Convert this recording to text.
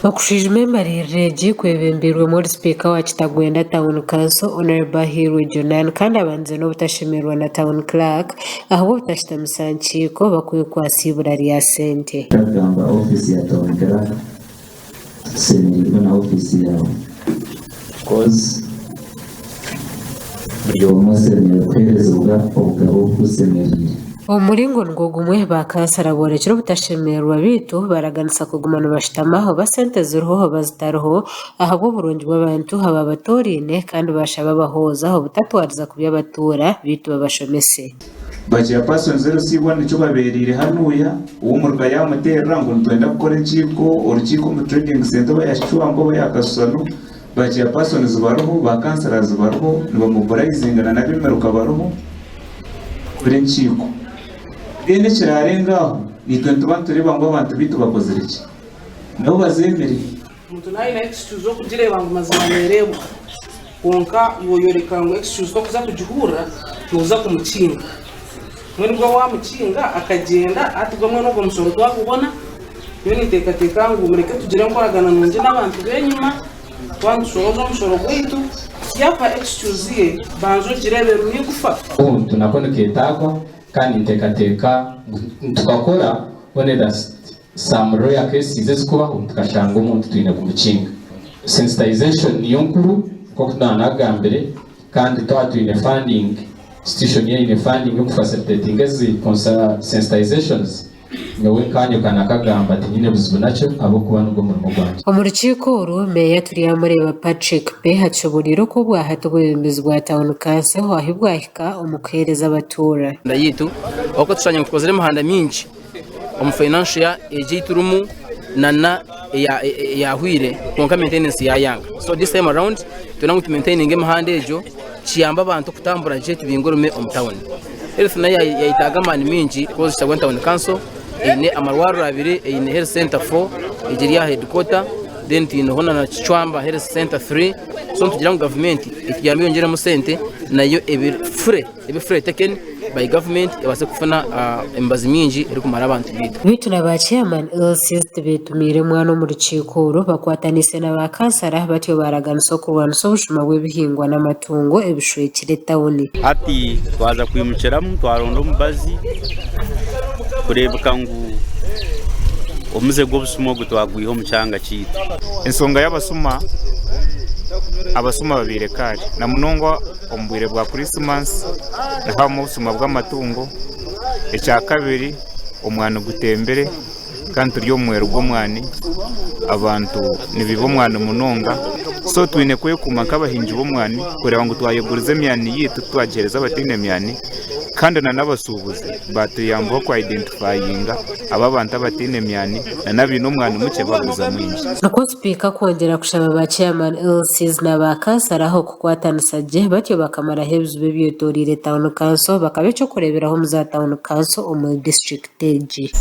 Okushwijuma embaririra egi kwebembeirwemu ori sipiika wa Kitagwenda Town Council, Hon. Ahiirwe Jonan kandi abandize n'obutashemererwa na Town Clerk ahabw'obutashutamisa nkiiko bakwekwatsa eibura rya sente. Ndakugamba ofiisi ya Town Clerk titushemereirwe na ofiisi yaawe coz buri omwe ashemereire kuheerezibwa obugabe obukushemereire. Omu muringo nigwo gumwe, ba kansara boorekire obutashemererwa beitu baraganisa kuguma nibashutama oba sente ziriho oba zitariho ahabw'oburungi bw'abantu ababatoraine kandi bashaba abahooza obutatwariza kubi abatuura beitu babashomese. Ba chairpersons LC boona nikyo babeereire hanuya, ow'omuruka yaamuteerera ngu nitwenda kukora enkiiko, orukiiko omu trading centre oba ya Kicwamba oba ya Kasusano, ba chairpersons bariho, ba councillors bariho, nibamobilizinga na n'ab'emiruka bariho. Kukora enkiiko. Then ekiraarenga aho, naitwe nituba nitureeba ngu abantu baitu bakozire ki? Nabo bazeemire. Omuntu naaba aine excuse okugireeba ngu mazima neereebwa kwonka iwe oyoreka ngu excuse tokuza kugihurira nooza kumukinga. Mbwenu gwe waamukinga akagyenda hati gwe mbwenu ogwo mushoro twagubona, nyowe ninteekateeka ngu mureke tugire enkoragana nungi n'abantu b'enyima. Twaba nitushoroza omushoro gwaitu, yaakuha excuse ye, banza ogireebe erimu eigufa. Omuntu nako nikeetaagwa kandi ninteekateeka ngu tukakora only that some rare cases ezikubaho tukashanga omuntu twine kumukinga. Sensitization niyo nkuru nk'oku naaba naagambire kandi twaba twine funding, institution yaaba eine funding y'okufacilitatinga ezi sensitizations, Nyowe nkaanye ka nakagamba tinyine buzibu nakyo ahabw'okuba nigwo murimo gwangye. Omu rukiiko oru, Meeya Turyamureeba Patrick Pe atushoboreire oku obwahati obwebembezi bwa Tawuni Kanso ahu bwahika omu kuheereza abatuura. Emihanda yaitu ahabw'okuba tushangire ngu tukozire emihanda mingi omu financial year egi ei turimu nana eyahwire kwonka maintenance yayanga so this time around nitwenda ngu tumaintaininge emihanda egyo kiyambe abantu kutambura gye tubinge orume omu tawuni. Health nayo yayetaaga amaani maingi coz Kitagwenda Town Council eine amarwariro abiri, eine health center 4 egi eri aha headquarter then twineho na Kicwamba health center 3 so nitugira ngu gavumenti etuyambe eyongyeremu sente nayo ebe free ebe free taken by government ebaase kufuna emibazi mingi erikumara abantu baitu. Beitu na ba chairman LCs tibetumiire mwana omu rukiiko oru bakwataniise na ba kansara batyo baaraganisa okurwanisa obushuma bw'ebihingwa n'amatungo ebishwekire etawuni. Hati twaza kwimukiramu twaronda omubazi kureebeka ngu omuze gw'obusuma ogu twagwiha omu kyanga kyaitu. Ensonga y'abasuma, abasuma babaire kaari na munonga omu bwire bwa Krisimansi nihabamu obusuma bw'amatungo. Ekyakabiri omwani gutembire kandi turi omu mwero gw'omwani, abantu nibaiba omwani munonga, so twine kwekuuma nk'abahingi b'omwani kureeba ngu twayeguriza emyani yaitu titwagiheereza abataine myani kandi n'abashuubuzi baatuyambaho ku identifyinga abo abantu abataine myani n'abaine omwani mukye baguza mwingi. Nikwo Sipiika kwongyera kushaba ba Chairman LCs na ba Kansara okukwatanisa gye batyo bakamaraho ebizibu ebyetoreire Tawuni Kanso bakaba eky'okureeberaho omu za Tawuni Kanso omuri disiturikiti egi.